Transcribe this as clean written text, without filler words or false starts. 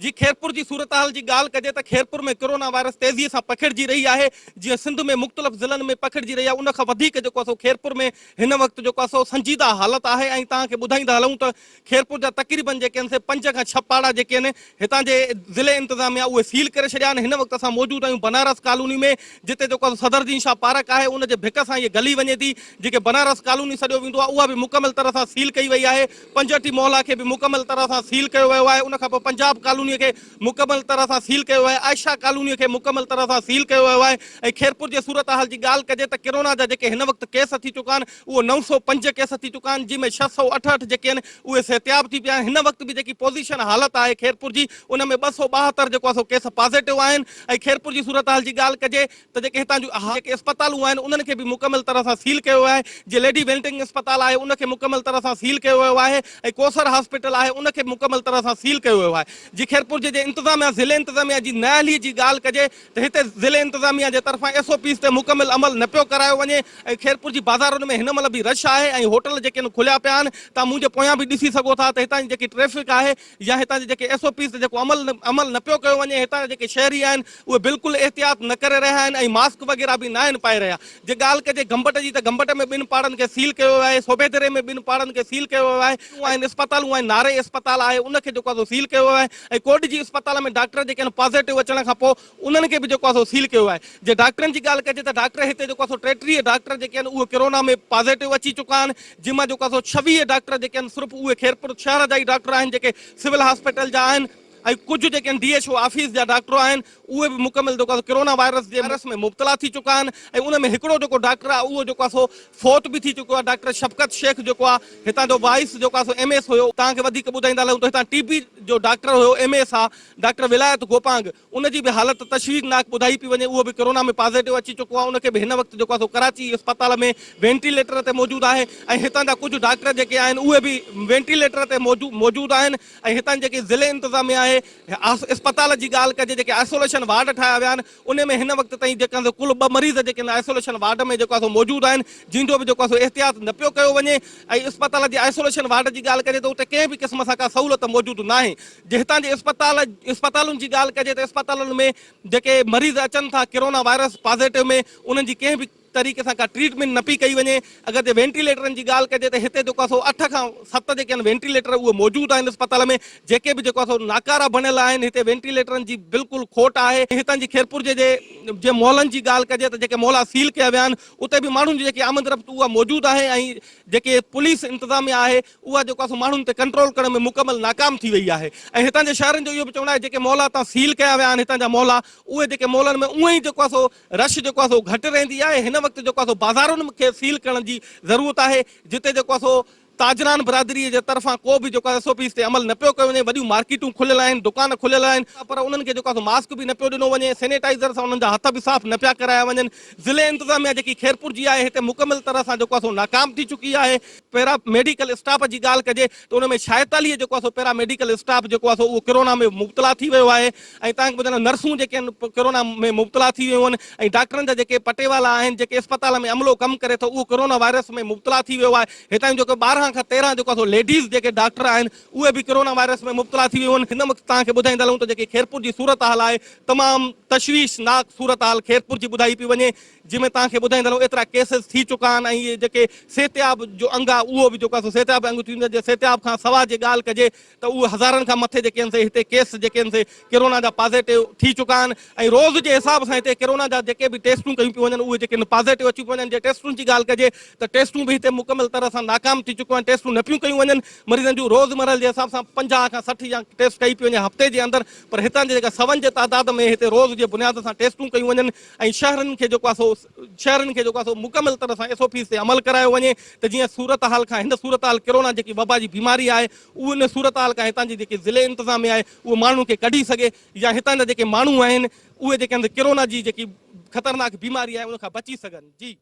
جي خيرپور جي صورتحال جي ڳالهه ڪجي ته خيرپور ۾ ڪرونا وائرس تيزي سان پکڙجي رهي آهي جيئن سنڌ ۾ مختلف ضلعن ۾ پکڙجي رهي آهي ان کان وڌيڪ جيڪو آهي سو خيرپور ۾ هن وقت جيڪو آهي سو سنجيده حالت آهي ۽ توهان کي ٻڌائيندا هلون ته خيرپور جا تقريبن جيڪي آهن سي پنج کان ڇهه پاڙا جيڪي آهن هتان جي ضلعي انتظاميا اهي سيل ڪري ڇڏيا آهن هن وقت اسان موجود آهيون بنارس ڪالوني ۾ جتي جيڪو آهي سو صدر الدين شاهه پارڪ آهي ان جي ڀڪ سان هيء گلي وڃي ٿي جيڪي بنارس ڪالوني سڏيو ويندو آهي اها به مڪمل طرح سان سيل ڪئي وئي آهي پنجهٺي محلا کي به مڪمل طرح سان سيل ڪيو ويو آهي، ان کان پوء پنجاب ڪالونيء کي مڪمل طرح سان سيل ڪيو ويو آهي، عائشه ڪالونيء کي مڪمل طرح سان سيل ڪيو ويو آهي ۽ خيرپور جي صورتحال جي ڳالهه ڪجي ته ڪرونا جا جيڪي هن وقت ڪيس ٿي چڪا آهن اهو 905 ڪيس ٿي چڪا آهن جنهن ۾ 668 جيڪي آهن اهي صحتياب ٿي پيا آهن هن وقت به جيڪي پوزيشن حالت آهي خيرپور جي ان ۾ 272 جيڪو آهي سو ڪيس پازيٽو آهن ۽ خيرپور جي صورتحال جي ڳالهه ڪجي ته جيڪي هتان جون جيڪي اسپتالون آهن انهن کي به مڪمل طرح سان سيل ڪيو ويو آهي جيئن ليڊي ويلنٽنگ اسپتال آهي ان کي مڪمل طرح سان سيل ڪيو ويو آهي ۽ ڪوثر هاسپيٽل آهي ان کي به مڪمل طرح سان سيل ڪيو ويو آهي جي خيرپور جي جي انتظاميا ضلعي انتظاميا جي نااهلي جي ڳالهه ڪجي ته هتي ضلعي انتظاميا جي طرفان ايس او پيز تي مڪمل عمل نه پيو ڪرايو وڃي ۽ خيرپور جي بازارن ۾ هن مهل به رش آهي ۽ هوٽل جيڪي آهن کليا پيا آهن تان منهنجي پويان به ڏسي سگهو ٿا ته هتان جي جيڪي ٽريفڪ آهي يا هتان جي جيڪي ايس او پيز تي جيڪو عمل عمل نه پيو ڪيو وڃي هتان جا جيڪي شهري آهن اهي بلڪل احتياط نه ڪري رهيا آهن ۽ ماسڪ وغيره به ناهن پائي رهيا جي ڳالهه ڪجي گمبٽ جي ته گمبٽ ۾ ٻن پاڙن کي سيل ڪيو ويو آهي صوبيدري ۾ ٻن پاڙن کي سيل ڪيو ويو آهي آهن اسپتالون آهن ناري اسپتال آهي ان کي جيڪو آهي سو سيل ڪيو ويو آهي ۽ ڪوڏجي اسپتال ۾ ڊاڪٽر جيڪي آهن پازيٽو اچڻ کان پوء انهن کي به جيڪو آهي سو سيل ڪيو ويو آهي جي ڊاڪٽرن جي ڳالهه ڪجي ته ڊاڪٽر هتي جيڪو آهي سو 33 ڊاڪٽر جيڪي آهن اهي ڪرونا ۾ پازيٽو اچي چڪا آهن جن مان جيڪو آهي سو 26 ڊاڪٽر جيڪي آهن صرف اهي خيرپور شهر جا ئي ڊاڪٽر آهن جيڪي سول هاسپيٽل جا آهن ۽ ڪجهه جيڪي ڊي ايڇ او آفيس جا ڊاڪٽر آهن اهي به مڪمل جيڪو آهي سو ڪرونا وائرس جي وائرس ۾ مبتلا ٿي چڪا آهن ۽ ان ۾ هڪڙو جيڪو ڊاڪٽر آهي اهو جيڪو آهي سو فوت به ٿي چڪو آهي ڊاڪٽر شفقت شيخ جيڪو آهي هتان جو وائيس جيڪو آهي سو ايم ايس هيو توهان کي وڌيڪ ٻڌائيندا هلون ته هتان ٽي بي جو ڊاڪٽر هيو ايم ايس آهي ڊاڪٽر ولايت گوپانگ ان جي به حالت تشويشناڪ ٻڌائي پئي وڃي اهو به ڪرونا ۾ پازيٽو اچي چڪو آهي ان کي به هن وقت جيڪو آهي سو ڪراچي اسپتال ۾ وينٽيليٽر تي موجود آهي ۽ هتان جا ڪجهه ڊاڪٽر جيڪي آهن اهي به وينٽيليٽر تي موجود آهن ۽ هتان جي جيڪي ضلعي انتظاميا آهي اسپتال جي ڳالهه ڪجي جيڪي آئسوليشن وارڊ ٺاهيا ويا آهن انهي ۾ هن وقت تائين جيڪا سو ڪل ٻه مريض جيڪي آهن آئسوليشن وارڊ ۾ جيڪو آهي سو موجود آهن جن جو به جيڪو آهي سو احتياط نه پيو ڪيو وڃي ۽ اسپتال جي آئسوليشن وارڊ جي ڳالهه ڪجي ته اتي ڪنهن به قسم سان ڪا سهولت موجود ناهي جي هتان جي اسپتال اسپتالن جي ڳالهه ڪجي ته اسپتالن ۾ جيڪي مريض اچن ٿا ڪرونا وائرس پازيٽو ۾ انهن جي ڪنهن به طريقي سان ڪا ٽريٽمينٽ نه پئي ڪئي وڃي، اگر جي وينٽيليٽرن جي ڳالهه ڪجي ته هتي جيڪو آهي سو اٺ کان ست جيڪي آهن وينٽيليٽر اهي موجود آهن اسپتال ۾ جيڪي به جيڪو آهي سو ناڪارا بڻيل آهن هتي وينٽيليٽرن جي بلڪل کوٽ آهي هتان جي خيرپور جي جي محلن جي ڳالهه ڪجي ته جيڪي محلا سيل ڪيا ويا آهن اتي به ماڻهن جي جيڪي آمد رفت اها موجود آهي ۽ جيڪي پوليس انتظاميا آهي اها جيڪو آهي سو ماڻهن تي ڪنٽرول ڪرڻ ۾ مڪمل ناڪام ٿي وئي آهي ۽ هتان جي شهرين جو اهو به چوڻ آهي جيڪي محلا هتان سيل ڪيا ويا آهن هتان جا محلا اهي جيڪي محلن ۾ اونئن ئي جيڪو آهي سو رش جيڪو آهي سو گهٽ رهندي آهي، هن وقت جيڪو آهي سو بازارن کي سيل ڪرڻ جي ضرورت آهي، جتي جيڪو آهي سو تاجران برادري جي طرفان ڪو به جيڪو آهي ايس او پيز تي عمل نه پيو ڪيو وڃي، وڏيون مارڪيٽون کليل آهن، دڪان کليل آهن، پر انهن کي جيڪو آهي سو ماسڪ به نه پيو ڏنو وڃي، سينيٽائيزر سان انهن جا هٿ به صاف نه پيا ڪرايا وڃن، ضلعي انتظاميا جيڪي خيرپور جي آهي هتي مڪمل طرح سان جيڪو آهي سو ناڪام ٿي چڪي آهي، پيرا ميڊيڪل اسٽاف جي ڳالهه ڪجي ته ان ۾ 46 جيڪو آهي سو پيرا ميڊيڪل اسٽاف جيڪو آهي سو اهو ڪرونا ۾ مبتلا ٿي ويو آهي ۽ توهان کي ٻڌايان نرسون جيڪي آهن ڪرونا ۾ مبتلا ٿي ويون آهن ۽ ڊاڪٽرن جا جيڪي پٽيوالا آهن جيڪي اسپتال ۾ عملو ڪم ڪري ٿو اهو ڪرونا وائرس ۾ مبتلا ٿي ويو آهي هتان جون جيڪي 12 کان 13 جيڪو آهي سو ليڊيز جيڪي ڊاڪٽر آهن اهي به ڪرونا وائرس ۾ مبتلا ٿي ويون آهن هن وقت توهان کي ٻڌائيندا هلون ته جيڪي خيرپور جي صورتحال آهي تمام تشويشناڪ صورتحال خيرپور جي ٻڌائي پئي وڃي جنهن ۾ توهان کي ٻڌائيندا هلون ايترا ڪيسز ٿي چڪا آهن ۽ اهي جيڪي صحتياب جو انگ آهي اهو به جيڪو آهي سو صحتياب انگ ٿيندو جي صحتياب کان سوا جي ڳالهه ڪجي ته اهي هزارن کان مٿي جيڪي آهن سي هتي ڪيس جيڪي آهن سي ڪرونا جا پازيٽو ٿي چڪا آهن ۽ روز جي حساب سان هتي ڪرونا جا جيڪي به ٽيسٽون ڪيون پيون وڃن اهي جيڪي آهن پازيٽو اچي پيون وڃن جي ٽيسٽن جي ڳالهه ڪجي ته ٽيسٽون به هتي مڪمل طرح سان ناڪام ٿي چڪيون آهن ٽيسٽون نه پيون ڪيون وڃن مريضن جون روز مرل جي حساب سان 50 کان 60 يا ٽيسٽ ڪئي پئي وڃي هفتي جي اندر پر هتان جي جيڪا سون جي تعداد ۾ هتي روز جي بنياد سان ٽيسٽون ڪيون وڃن ۽ شهرين کي جيڪو آهي سو شهرين کي جيڪو آهي سو مڪمل طرح سان ايس او پيز تي عمل ڪرايو وڃي ته جيئن صورتحال کان هن صورتحال ڪرونا جيڪي وبا جي بيماري آهي ان صورتحال کان هتان جي جيڪي ضلعي انتظاميا آهي اهو ماڻهن کي ڪڍي سگهي يا هتان جا جيڪي ماڻهو آهن اهي جيڪي آهن ڪرونا جي جيڪي خطرناڪ بيماري آهي ان کان بچي سگهن جي.